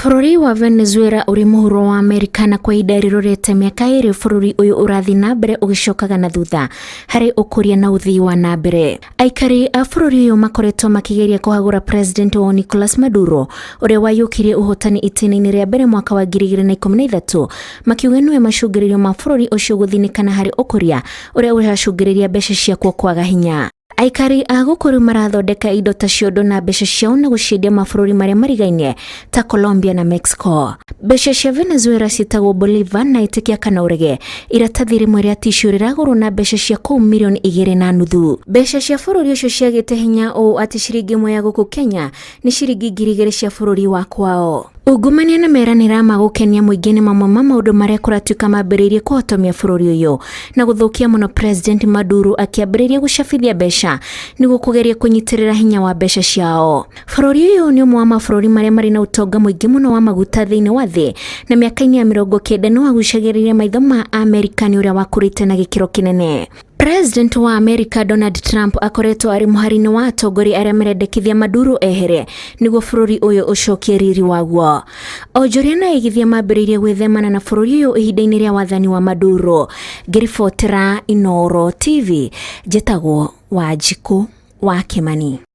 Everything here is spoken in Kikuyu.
Bũrũri wa Venezuela ũrĩ mũhuro wa Amerika na kwa ihinda rĩrorete mĩaka ĩrĩ bũrũri ũyũ ũrathiĩ na mbere ũgĩcokaga na thutha harĩ ũkũria na ũthii wa na mbere. Aikari a bũrũri ũyũ makoretwo makĩgeria kũhagũra president wao Nicolas Maduro ũrĩa wayũkirie ũhotani itĩna-inĩ rĩa mbere mwaka wa 2013 makiuga nĩwe macũngĩrĩrio ma bũrũri ũcio gũthinĩkana harĩ ũkũria ũrĩa ũracũngĩrĩria mbeca ciakuo kwaga hinya. Aikari a gũkũ rĩu marathondeka indo ta ciondo na mbeca ciao na gũciendia mabũrũri marĩa marigainie ta Colombia na Mexico. Mbeca cia Venezuela ciĩtagwo Bolivar na ĩtĩkia kana ũrege. Iratathi rĩmwe rĩa tissue rĩragũrwo na mbeca cia kũu mirioni igĩrĩ na nuthu. Mbeca cia bũrũri ũcio ciagĩte hinya ũũ atĩ ciringi ĩmwe ya gũkũ Kenya nĩ ciringi 2000 cia bũrũri wa kwao. Ungumania na meranĩra ma gũkenia mũingĩ nĩ mamwe ma maũndũ marĩa kũratuĩka mambĩrĩirie kũhotomia bũrũri ũyũ na gũthũkia mũno President Maduro akĩambĩrĩria gũcabithia mbeca nĩguo kũgeria kũnyitĩrĩra hinya wa mbeca ciao. Bũrũri ũyũ nĩ ũmwe wa mabũrũri marĩa marĩ na ũtonga mũingĩ mũno wa maguta thĩinĩ wa thĩ na mĩaka-inĩ ya 90 nĩ wagucagĩrĩria maitho ma Amerika nĩ ũrĩa wakũrĩte na gĩkĩro kĩnene. President wa Amerika Donald Trump akoretwo arĩ mũhari-inĩ wa atongoria arĩa marendekithia Maduro ehere nĩguo bũrũri ũyũ ũcokie riri waguo. Onjoria na aigithia mambĩrĩirie gwĩthemana na bũrũri ũyũ ihinda-inĩ rĩa wathani wa Maduro. Ngĩribotera Inooro TV, njĩtagwo Wanjikũ wa Kĩmani.